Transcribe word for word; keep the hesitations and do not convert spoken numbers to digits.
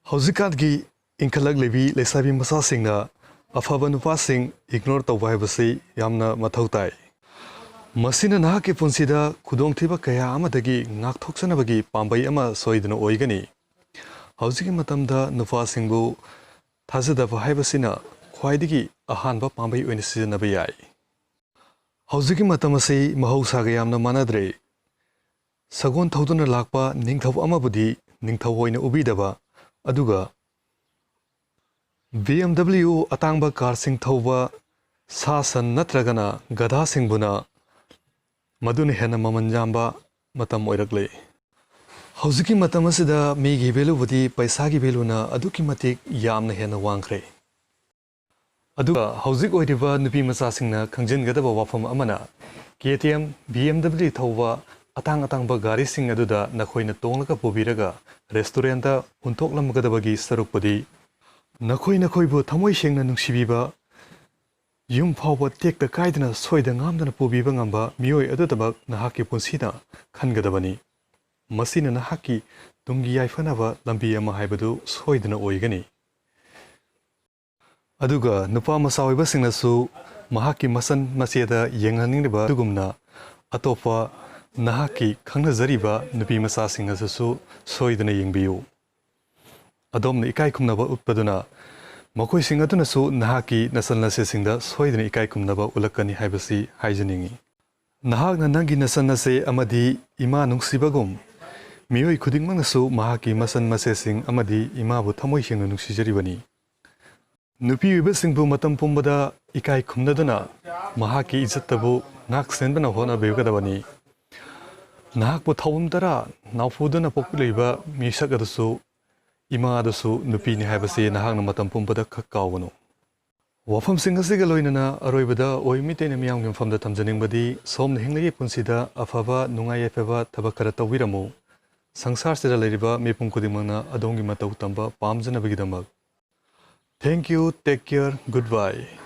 ꯍꯧꯖꯤꯛꯀꯥꯟꯒꯤ ꯏꯟꯈꯠꯂꯛꯂꯤꯕꯤ ꯂꯩꯁꯥꯕꯤ ꯃꯆꯥꯁꯤꯡꯅ ꯑꯐꯕ ꯅꯨꯄꯥꯁꯤꯡ ꯏꯒꯅꯣꯔ ꯇꯧꯕ ꯍꯥꯏꯕꯁꯤ ꯌꯥꯝꯅ ꯃꯊꯧ ꯇꯥꯏ꯫ ꯃꯁꯤꯅ ꯅꯍꯥꯛꯀꯤ ꯄꯨꯟꯁꯤꯗ ꯈꯨꯗꯣꯡꯊꯤꯕ ꯀꯌꯥ ꯑꯃꯗꯒꯤ ꯉꯥꯛꯊꯣꯛꯆꯅꯕꯒꯤ ꯄꯥꯝꯕꯩ ꯑꯃ ꯁꯣꯏꯗꯅ ꯑꯣꯏꯒꯅꯤ꯫ ꯍꯧꯖꯤꯛꯀꯤ ꯃꯇꯝꯗ ꯅꯨꯄꯥꯁꯤꯡꯕꯨ ꯊꯥꯖꯗꯕ ꯍꯥꯏꯕꯁꯤꯅ ꯈ꯭ꯋꯥꯏꯗꯒꯤ ꯑꯍꯥꯟꯕ ꯄꯥꯝꯕꯩ ꯑꯣꯏꯅ ꯁꯤꯖꯤꯟꯅꯕ ꯌꯥꯏ꯫ ꯍꯧꯖꯤꯛꯀꯤ ꯃꯇꯝ ꯑꯁꯤ ꯃꯍꯧꯁꯥꯒ ꯌꯥꯝꯅ ꯃꯥꯟꯅꯗ꯭ꯔꯦ꯫ ꯁꯒꯣꯜ ꯊꯧꯗꯨꯅ ꯂꯥꯛꯄ ꯅꯤꯡꯊꯧ ꯑꯃꯕꯨꯗꯤ ꯅꯤꯡꯊꯧ ꯑꯣꯏꯅ ꯎꯕꯤꯗꯕ, ꯑꯗꯨꯒ ꯕꯤ ꯑꯦꯝ ꯗꯕ꯭ꯂꯤꯎ ꯑꯇꯥꯡꯕ ꯀꯥꯔꯁꯤꯡ ꯊꯧꯕ ꯁꯥ ꯁꯟ ꯅꯠꯇ꯭ꯔꯒꯅ ꯒꯙꯥꯁꯤꯡꯕꯨꯅ ꯃꯗꯨꯅ ꯍꯦꯟꯅ ꯃꯃꯜ ꯌꯥꯝꯕ ꯃꯇꯝ ꯑꯣꯏꯔꯛꯂꯦ꯫ ꯍꯧꯖꯤꯛꯀꯤ ꯃꯇꯝ ꯑꯁꯤꯗ ꯃꯤꯒꯤ ꯚꯦꯂꯨꯕꯨꯗꯤ ꯄꯩꯁꯥꯒꯤ ꯚꯦꯂꯨꯅ ꯑꯗꯨꯛꯀꯤ ꯃꯇꯤꯛ ꯌꯥꯝꯅ ꯍꯦꯟꯅ ꯋꯥꯡꯈ꯭ꯔꯦ꯫ ꯑꯗꯨꯒ ꯍꯧꯖꯤꯛ ꯑꯣꯏꯔꯤꯕ ꯅꯨꯄꯤ ꯃꯆꯥꯁꯤꯡꯅ ꯈꯪꯖꯤꯟꯒꯗꯕ ꯋꯥꯐꯝ ꯑꯃꯅ, K T M, B M W ꯊꯧꯕ ꯑꯇꯥꯡ ꯑꯇꯥꯡꯕ ꯒꯥꯔꯤꯁꯤꯡ ꯑꯗꯨꯗ ꯅꯈꯣꯏꯅ ꯇꯣꯡꯂꯒ ꯄꯨꯕꯤꯔꯒ ꯔꯦꯁꯇꯨꯔꯦꯟꯗ ꯍꯨꯟꯊꯣꯛꯂꯝꯒꯗꯕꯒꯤ ꯁꯔꯨꯛꯄꯨꯗꯤ, ꯅꯈꯣꯏ ꯅꯈꯣꯏꯕꯨ ꯊꯃꯣꯏ ꯁꯦꯡꯅ ꯅꯨꯡꯁꯤꯕꯤꯕ, ꯌꯨꯝ ꯐꯥꯎꯕ ꯇꯦꯛꯇ ꯀꯥꯏꯗꯅ ꯁꯣꯏꯗ ꯉꯥꯝꯗꯅ ꯄꯨꯕꯤꯕ ꯉꯝꯕ ꯃꯤꯑꯣꯏ ꯑꯗꯨꯗꯃꯛ ꯅꯍꯥꯛꯀꯤ ꯄꯨꯟꯁꯤꯅ ꯈꯟꯒꯗꯕꯅꯤ꯫ ꯃꯁꯤꯅ ꯅꯍꯥꯛꯀꯤ ꯇꯨꯡꯒꯤ ꯌꯥꯏꯐꯅꯕ ꯂꯝꯕꯤ ꯑꯃ ꯍꯥꯏꯕꯗꯨ ꯁꯣꯏꯗꯅ ꯑꯣꯏꯒꯅꯤ꯫ ꯑꯗꯨꯒ ꯅꯨꯄꯥ ꯃꯆꯥ ꯑꯣꯏꯕꯁꯤꯡꯅꯁꯨ ꯃꯍꯥꯛꯀꯤ ꯃꯁꯟ ꯃꯆꯦꯗ ꯌꯦꯡꯍꯟꯅꯤꯡꯂꯤꯕ ꯑꯗꯨꯒꯨꯝꯅ ꯑꯇꯣꯞꯄ ꯅꯍꯥꯛꯀꯤ ꯈꯪꯅꯖꯔꯤꯕ ꯅꯨꯄꯤ ꯃꯆꯥꯁꯤꯡ ꯑꯗꯨꯁꯨ ꯁꯣꯏꯗꯅ ꯌꯦꯡꯕꯤꯌꯨ꯫ ꯑꯗꯣꯝꯅ ꯏꯀꯥꯏ ꯈꯨꯝꯅꯕ ꯎꯠꯄꯗꯨꯅ ꯃꯈꯣꯏꯁꯤꯡ ꯑꯗꯨꯅꯁꯨ ꯅꯍꯥꯛꯀꯤ ꯅꯁꯜ ꯅꯁꯦꯁꯤꯡꯗ ꯁꯣꯏꯗꯅ ꯏꯀꯥꯏ ꯈꯨꯝꯅꯕ ꯎꯠꯂꯛꯀꯅꯤ ꯍꯥꯏꯕꯁꯤ ꯍꯥꯏꯖꯅꯤꯡꯏ꯫ ꯅꯍꯥꯛꯅ ꯅꯪꯒꯤ ꯅꯁꯜ ꯅꯁꯦ ꯑꯃꯗꯤ ꯏꯃꯥ ꯅꯨꯡꯁꯤꯕꯒꯨꯝ, ꯃꯤꯑꯣꯏ ꯈꯨꯗꯤꯡꯃꯛꯅꯁꯨ ꯃꯍꯥꯛꯀꯤ ꯃꯁꯜ ꯃꯁꯦꯁꯤꯡ ꯑꯃꯗꯤ ꯏꯃꯥꯕꯨ ꯊꯃꯣꯏ ꯁꯦꯡꯅ ꯅꯨꯡꯁꯤꯖꯔꯤꯕꯅꯤ꯫ ꯅꯨꯄꯤ ꯑꯣꯏꯕꯁꯤꯡꯕꯨ ꯃꯇꯝ ꯄꯨꯝꯕꯗ ꯏꯀꯥꯏ ꯈꯨꯝꯅꯗꯨꯅ ꯃꯍꯥꯛꯀꯤ ꯏꯖꯠꯇꯕꯨ ꯉꯥꯛ ꯁꯦꯟꯗꯨꯅ ꯍꯣꯠꯅꯕꯤꯒꯗꯕꯅꯤ꯫ ꯅꯍꯥꯛꯄꯨ ꯊꯧꯕꯝ ꯇꯔꯥ ꯅꯥꯎꯐꯨꯗꯨꯅ ꯄꯣꯛꯄꯤꯔꯤꯕ ꯃꯤꯁꯛ ꯑꯗꯨꯁꯨ, ꯏꯃꯥ ꯑꯗꯨꯁꯨ ꯅꯨꯄꯤꯅꯤ ꯍꯥꯏꯕꯁꯤ ꯅꯍꯥꯛꯅ ꯃꯇꯝ ꯄꯨꯝꯕꯗ ꯈꯛ ꯀꯥꯎꯒꯅꯨ꯫ ꯋꯥꯐꯝꯁꯤꯡ ꯑꯁꯤꯒ ꯂꯣꯏꯅꯅ ꯑꯔꯣꯏꯕꯗ ꯑꯣꯏ ꯃꯤꯇꯩꯅ ꯃꯤꯌꯥꯝꯒꯤ ꯃꯐꯝꯗ ꯊꯝꯖꯅꯤꯡꯕꯗꯤ, ꯁꯣꯝꯅ ꯍꯤꯡꯂꯤꯉꯩ ꯄꯨꯟꯁꯤꯗ ꯑꯐꯕ, ꯅꯨꯡꯉꯥꯏ ꯌꯥꯏꯐꯕ ꯊꯕꯛ ꯈꯔ ꯇꯧꯕꯤꯔꯝꯃꯨ꯫ ꯁꯪꯁꯥꯔꯁꯤꯗ ꯂꯩꯔꯤꯕ ꯃꯤꯄꯨꯝ ꯈꯨꯗꯤꯡꯃꯛꯅ ꯑꯗꯣꯝꯒꯤ ꯃꯇꯧ ꯇꯝꯕ ꯄꯥꯝꯖꯅꯕꯒꯤꯗꯃꯛ꯫ Thank you, take care, goodbye꯫